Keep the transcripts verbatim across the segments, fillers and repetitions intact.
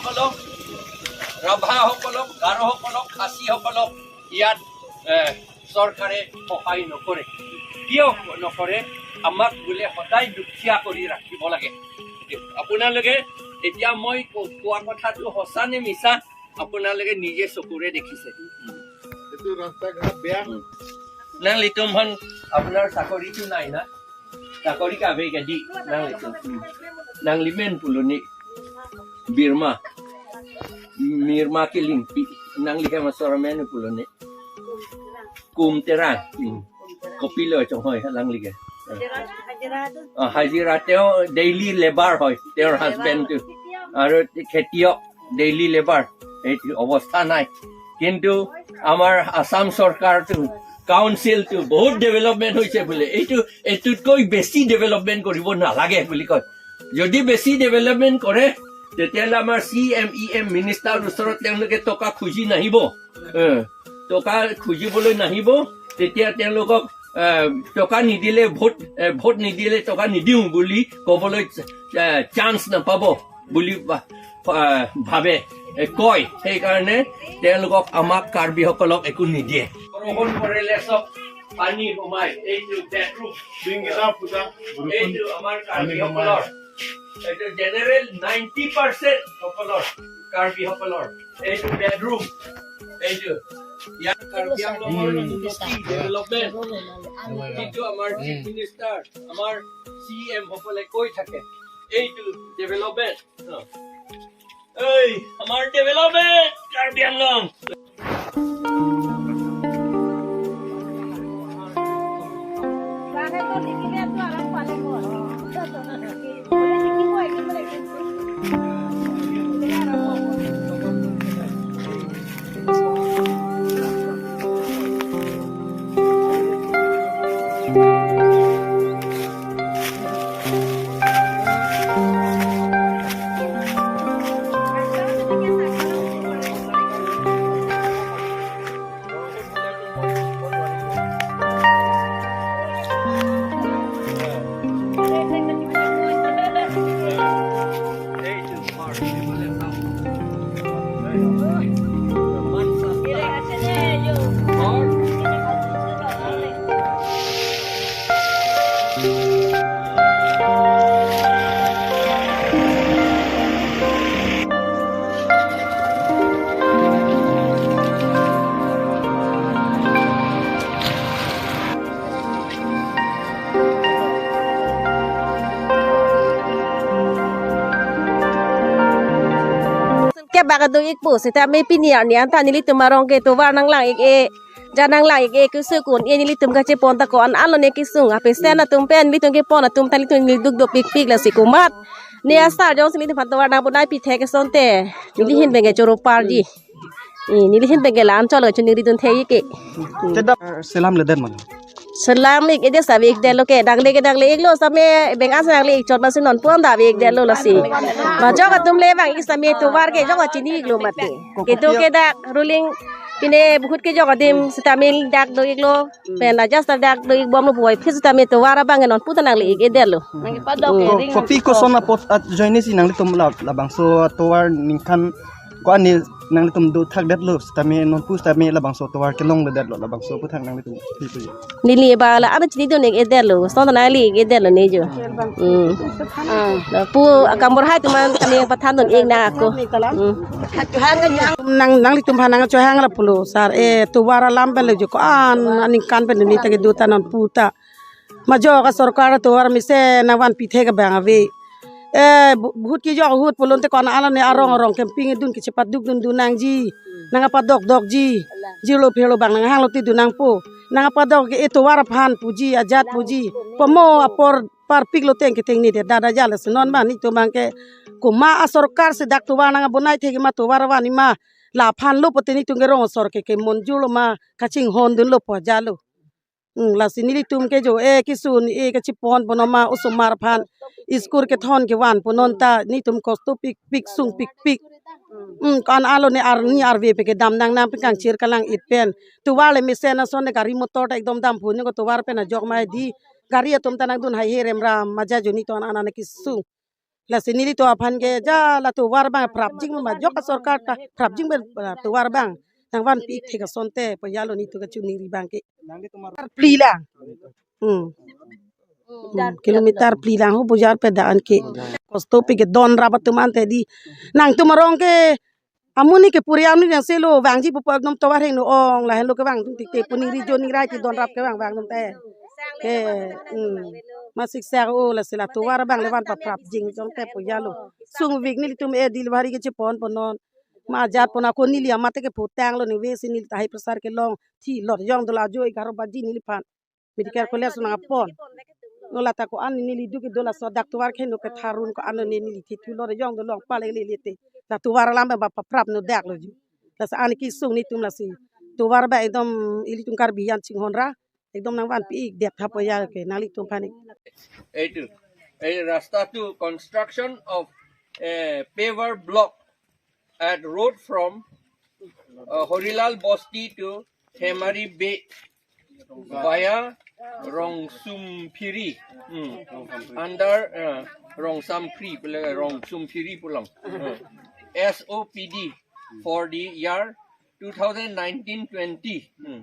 সকলক, ৰাভাসকলক, গাৰোসকলক, খাচীসকলক ইয়াত এ, চৰকাৰে সহায় নকৰে। কিয় নকৰে? আমাক বোলে সদায় দুখীয়া কৰি ৰাখিব লাগে। আপোনালোকে এতিয়া মই ক- কোৱা কথাটো সঁচা নে মিছা, আপোনালোকে নিজে চকুৰে দেখিছে। এইটো ৰাস্তা ঘাট বেয়া। Nanglitum aphan, আপোনাৰ চাকৰিটো নাই না? Sakori ka ave ka di, nanglitum. Nanglimen pulo ni Birma. Mirma ke lingpi. Nangli ke masora menu pulo ni. Kum Terang. Hmm. Kopilo chonghoi nangli ke. Ah, hajira, teo daily labour hoi, তেওঁৰ husband টো। আৰু খেতিয়ক, daily labour, এইটো অৱস্থা নাই। কিন্তু আমাৰ আছাম চৰকাৰটো, কাউন্সিলটো বহুত ডেভেলপমেণ্ট হৈছে বোলে, এইটো এইটোতকৈ বেছি ডেভেলপমেণ্ট কৰিব নালাগে বুলি কয়। যদি বেছি ডেভেলপমেণ্ট কৰে, তেতিয়াহ'লে আমাৰ C M E M minister ওচৰত তেওঁলোকে টকা খুজি নাহিব। এ, টকা খুজিবলৈ নাহিব। তেতিয়া তেওঁলোকক এ, টকা নিদিলে, ভোট এ, ভোট নিদিলে টকা নিদিওঁ বুলি ক'বলৈ চান্স নাপাব বুলি ভা- ভা- ভাবে, এ, কয়। সেইকাৰণে তেওঁলোকক, আমাক কাৰ্বিসকলক একো নিদিয়ে। বৰষুণ পৰিলে চব পানী সোমায়। এইটো বেডৰুম, এইটো আমাৰ কাৰ্বিসকলৰ, এইটো জেনেৰেল নাইণ্টি পাৰ্চেণ্ট সকলৰ, কাৰ্বিসকলৰ এইটো বেডৰুম। এইটো ইয়াৰ কাৰ্বি আংলঙৰ উন্নতি, ডেভেলপমেণ্ট, যিটো আমাৰ চিফ মিনিষ্টাৰ, আমাৰ চি এম সকলে কৈ থাকে, এইটো ডেভেলপমেণ্ট। এই আমাৰ development Karbi Anglong. Kebak ado ikpo seta me pini arni anta nelitum arong ke tovar nanglang ik-e, ja nanglang ik-e, keso kun e nelitum kachepon ta ko-an alo ne kesung, apesen atum pen nelitum kepon atum ta nelitum neli duk dopikpik, lasi komat ne asar jongsi nelitum aphan tovar nang bonai pithek asonte neli ahin pen ke choro parji. Eh, neli ahin pen ke la-an cholo chuningri dun thei ke. Tedap selam ledet mana? Selam ik-edet, save ikdetlo ke, dangle ke dangle iklo, same beng an dangle ik chot masi nonpu an ta ave ikdetlo lasi. Majok atum le bang ik same tovar ke jok chini iklo mati. Kedo ke dak ruling pine bihut ke jok adim sitame dak do iklo. Pen aja seta dak do ikbomlo puvoiphit sitame tovar abang ke nonpu ta nangle ik-edetlo. Ko- kopi koson apot ajoine si nanglitum la- labangso tovar ningkan ko-an ni nanglitum do thakdetlo sitame nonpu sitame labangso tovar kelongledetlo, labangso aphuthak nanglitum pi pu. Neli ba la-an chinidun ik-edetlo, son ta nangle ik-edetlo ne jo. Hmm. Lapu akam borhai atum an kami pathan dun ik nang ako. Hmm. Nang nanglitum aphan nangchohang lapulo sar, e tovar alam pen le jo ko-an aningkan pen ne ta kedo ta nonpu ta. Majok asorkar tovar mesen nangvanpi thek abang ave. Eh, bu- bihut kejok ahut pulote ko-an alo ne arong arong camping idun kechepaduk dun dun nangji. Nangpadok dokji. Jirlo phirlo bang nanghanglo ti dun nangpo. Nangpadok ke e tovar aphan puji, ajat puji. Pamo apor parpik lo teng keteng ni de dada jala senon ba nelitum abang ke. Komat asorkar si dak tovar nangbonai thek ma, tovar avan ma. Laphan lo pote nelitum ke rong asor ke ke monjul lo ma, kachinghon dunlo pu ajatlo. Hmm, lasi nelitum ke jo e keso ni e kachepon pono ma osomar aphan school kethon kevan ponon ta nelitum kosto pikpik sungpikpik. Hmm, ko-an alo ne arni arve pen kedam nang nang pen kangchir kalang-it pen. Tovar le mesen ason ne gari motor ta ekdom dampo ne ko tovar pen ajok ma di. Gari atum ta nangdun haihe remram maja jo nelitum an an kesung. Lasi nelitum aphan ke ja la tovar abang prapjin ma jok asorkar ta prapjin pen, ah, tovar abang nangvanpi ik thek asonte pu jalo nelitum kachiningri abang ke. Nangli tomar pli lang. Hmm. Hmm, kilometer pli lang ho bojar pen da-an ke. Kosto pi ke donrap atum ante di. Nangtum arong ke amonit ke puri amonit yang selo vangji pupo ekdom tovar heno ong lahenlo kevang tum tikte pu ningri jo ningrai ti donrap kevang vang tum te. Ke, hmm. Masik sa o lasi la tovar abang le van paprapjin jongte pu jalo. Sungvik nelitum e delivery kechepon pon non. Ma ajat pon ako neli amat ke putang lo neli vesi neli tahai prasar kelong. Thi lor jong dola jo egharo baji neliphan medical college nangpon. No lata ko-an neli duk ke dola so dak tovar ke no ke tharun ko-an neli thi thu lor jong dolong pale le le te. La tovar alam ba paprap no dak lo ju. Lasi an kesung nelitum lasi. Tovar ba ekdom ilitum Karbi an chinghon ra. Ekdom nangvanpi ik det tha pu jalo ke nanglitum aphan ik. এইটো, এই ৰাস্তাটো, construction of a paver block at road from, uh, Horilal Bosti to Hemari Bay via Rongsumphiri, hmm, under, uh, Rongsamphri, pula Rongsumphiri pulang, uh, S O P D for the year two thousand nineteen twenty. Hmm.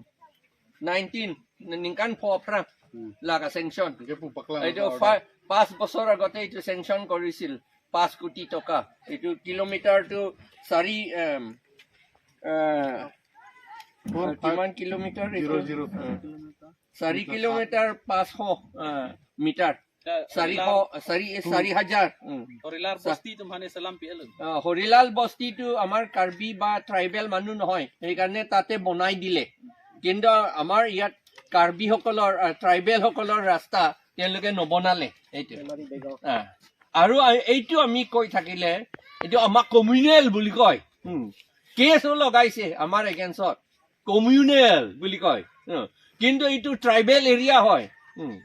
Nineteen, ningkan pho aphrang, hmm, la ka-sanction. Anke pu paklang. Eitu order. Fi-, পাঁচ বছৰ আগতে এইটো sanction কৰিছিল, পাঁচ কোটি টকা। এইটো কিলোমিটাৰটো চাৰি, এম, এ, four five কিমান কিলোমিটাৰ এইটো? Zero zero five. এ, চাৰি কিলোমিটাৰ পাঁচশ, এ, মিটাৰ। এ, চাৰিশ, হৰিলাল চাৰি, চাৰি হাজাৰ। উম। হৰিলাল চা- বস্তি তোমানে চালাম পিয়ালো। অ, হৰিলাল বস্তিটো আমাৰ কাৰ্বি বা ট্ৰাইবেল মানুহ নহয়, সেইকাৰণে তাতে বনাই দিলে। কিন্তু আমাৰ ইয়াত কাৰ্বিসকলৰ, আ, ট্ৰাইবেলসকলৰ ৰাস্তা তেওঁলোকে নবনালে। এইটো। আ, আৰু আ-, এইটো আমি কৈ থাকিলে, এইটো আমাক কমিউনেল বুলি কয়। উম। কেছো লগাইছে আমাৰ এগেইনষ্টত। কমিউনেল বুলি কয়। উম। কিন্তু এইটো ট্ৰাইবেল এৰিয়া হয়। উম।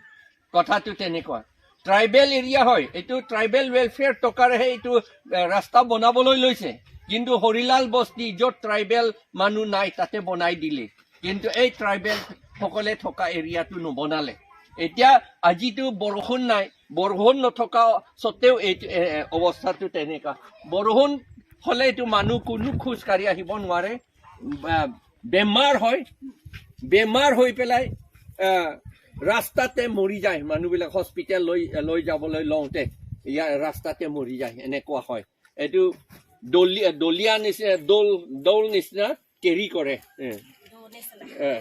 কথাটো তেনেকুৱা। ট্ৰাইবেল এৰিয়া হয়। এইটো ট্ৰাইবেল ৱেলফেয়াৰ টকাৰেহে এইটো, এ, ৰাস্তা বনাবলৈ লৈছে। কিন্তু হৰিলাল বস্তি, য'ত ট্ৰাইবেল মানুহ নাই, তাতে বনাই দিলে। কিন্তু এই ট্ৰাইবেল সকলে থকা এৰিয়াটো নবনালে। এতিয়া আজিতো বৰষুণ নাই, বৰষুণ নথকা স্বত্বেও এই, এ, এ, অৱস্থাটো তেনেকুৱা। বৰষুণ হ'লে এইটো মানুহ কোনো খোজ কাঢ়ি আহিব নোৱাৰে। বা বেমাৰ হয়, বেমাৰ হৈ পেলাই, আহ, ৰাস্তাতে মৰি যায়। মানুহবিলাক হস্পিটেল লৈ, লৈ যাবলৈ লওঁতে ইয়াৰ ৰাস্তাতে মৰি যায়, এনেকুৱা হয়। এইটো দলি-, দলিয়া নিচিনা, দল, দল নিচিনা কেৰি কৰে। এ। এ।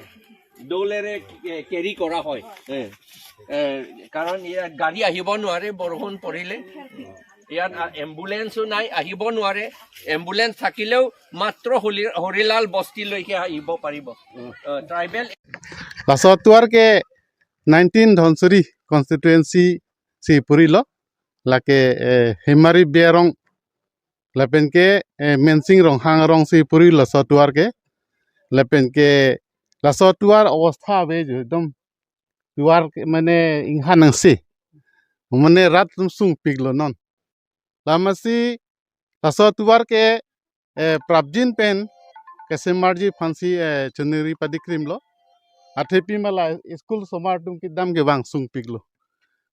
দলেৰে কে-, কেৰি কৰা হয়। এ। এ, কাৰণ ইয়াত গাড়ী আহিব নোৱাৰে বৰষুণ পৰিলে। ইয়াত, আ, এম্বুলেন্সো নাই, আহিব নোৱাৰে। এম্বুলেন্স থাকিলেও মাত্ৰ হলি-, হৰিলাল বস্তিলৈকে আহিব পাৰিব। উম। আ, tribal. Laso atovar ke nineteen Dhansiri constituency si purilo, lake, eh, Hemari Berong, lapen ke, eh, Mensing Ronghang arong si purilo laso atovar ke, lapen ke laso atovar awastha ave jo, ekdom atovar ke mane inghan nangsi. Mane rat atum sungpiklo non. Lamasi laso atovar ke, eh, prapjin pen kesemarji aphansi, eh, choningri padikrimlo. Athe pima la school osomar atum kedam kevang sungpiklo.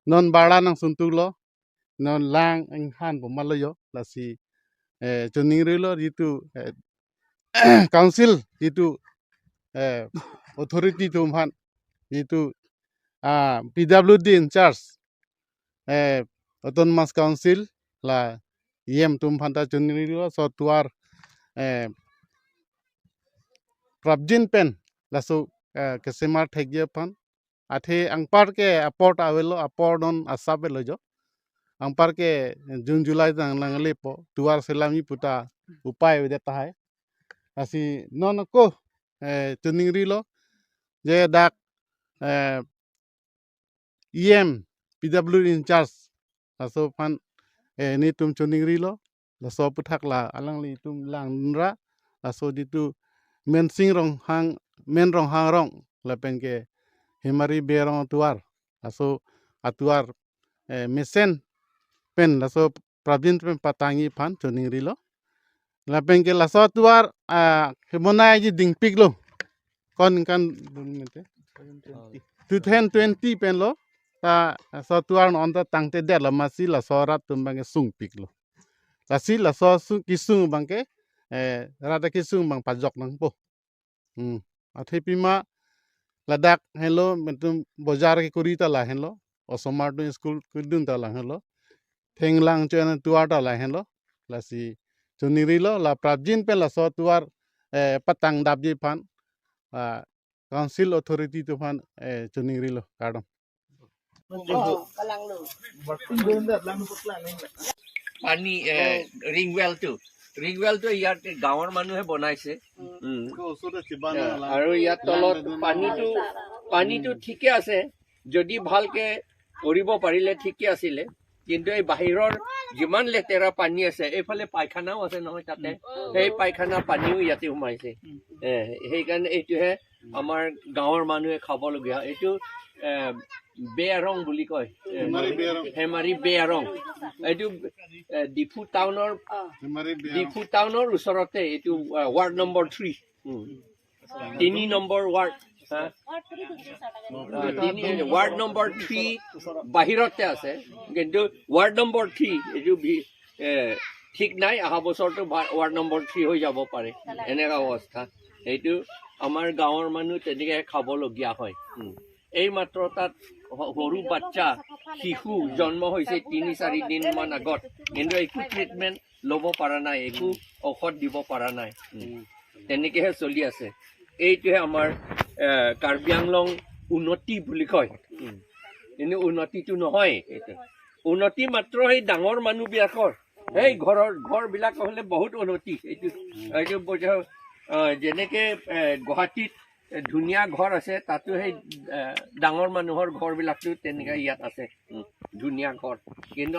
Non barla nangsuntuklo. Non lang inghan bomalo jo. Lasi, eh, choningrilo jitu, eh, council jitu, eh, authority atum aphan jitu, ah, P W D in charge, eh, Autonomous Council la E M atum aphan ta choningri laso atovar, eh, prapjin pen laso, eh, kesemar thekji aphan. Athe anpar ke apor ta avelo, apor non asap avelo jo. Anpar ke June July tang nangle po, atovar selamji puta upai avedet tahai. Lasi non ako, eh, choningrilo je dak, eh, E M P W D in charge laso aphan, eh, nelitum choningrilo. Laso aphuthak la alanglitum langdunra, laso jitu Mensing Ronghang, Men Ronghang arong lapen ke Hemari Berong atovar, laso atovar, eh, mesen pen laso prapjin pen patangji aphan choningrilo. Lapen ke laso atovar, ah, kebonai ji dingpiklo. Ko ningkan dun mente? Two thousand twenty penlo. ta laso tovar non ta tangtedetlo, amatsi laso rat atum abangke sungpiklo. Lasi laso sung, kesung abangke, eh, rat akesung abang pajok nangpo. Hmm. Athe pima ladak henlo, netum bojar kekuri ta lahenlo, osomar atum school kedun ta lahenlo, thenglang cho-en atovar ta lahenlo. Lasi choningrilo, la prapjin pen laso tovar, eh, patangdapji aphan, ah, council authority atum aphan, eh, choningrilo, kardom. পানী ৰিং ৱেলটো, ৰিং ৱেলটো ইয়াত গাঁৱৰ মানুহে বনাইছে। উম। আৰু ইয়াত তলত পানীটো, পানীটো ঠিকে আছে, যদি ভালকে কৰিব পাৰিলে ঠিকে আছিলে, কিন্তু এই বাহিৰৰ যিমান লেতেৰা পানী আছে, এইফালে পায়খানাও আছে নহয় তাতে, সেই পায়খানা পানীও ইয়াতে সোমাইছে। এ, সেইকাৰণে এইটোহে আমাৰ গাঁৱৰ মানুহে খাবলগীয়া। এইটো এ, বেয়াৰং বুলি কয়। এ, হেমাৰী বেয়াৰং। হেমাৰী বেয়াৰং। এইটো এ, ডিফু টাউনৰ, হেমাৰী বেয়াৰং। ডিফু টাউনৰ ওচৰতে এইটো, আ, ৱাৰ্ড নম্বৰ থ্ৰী। উম। তিনি নম্বৰ ৱাৰ্ড, হা? আ, তিনি, ৱাৰ্ড নম্বৰ থ্ৰী বাহিৰতে আছে, কিন্তু ৱাৰ্ড নম্বৰ থ্ৰী এইটো ভি-, এ, ঠিক নাই, অহা বছৰটো ভা-, ৱাৰ্ড নম্বৰ থ্ৰী হৈ যাব পাৰে, এনেকুৱা অৱস্থা। সেইটো আমাৰ গাঁৱৰ মানুহ তেনেকে খাবলগীয়া হয়। উম। এই মাত্ৰ তাত স-, সৰু বাচ্চা, শিশু জন্ম হৈছে তিনি চাৰি দিন মান আগত, কিন্তু একো ট্ৰিটমেণ্ট ল'ব পৰা নাই, একো ঔষধ দিব পৰা নাই। উম। তেনেকেহে চলি আছে। এইটোহে আমাৰ এ, কাৰ্বি আংলং উন্নতি বুলি কয়। উম। কিন্তু উন্নতিটো নহয় এইটো। উন্নতি মাত্ৰ সেই ডাঙৰ মানুহবিলাকৰ, সেই ঘৰৰ, ঘৰবিলাক হ'লে বহুত উন্নতি। এইটো, এইটো বোধহয়, আ, যেনেকে এ, গুৱাহাটীত এ, ধুনীয়া ঘৰ আছে, তাতো সেই এ, ডাঙৰ মানুহৰ ঘৰবিলাকতো তেনেকা ইয়াত আছে। উম, ধুনীয়া ঘৰ। কিন্তু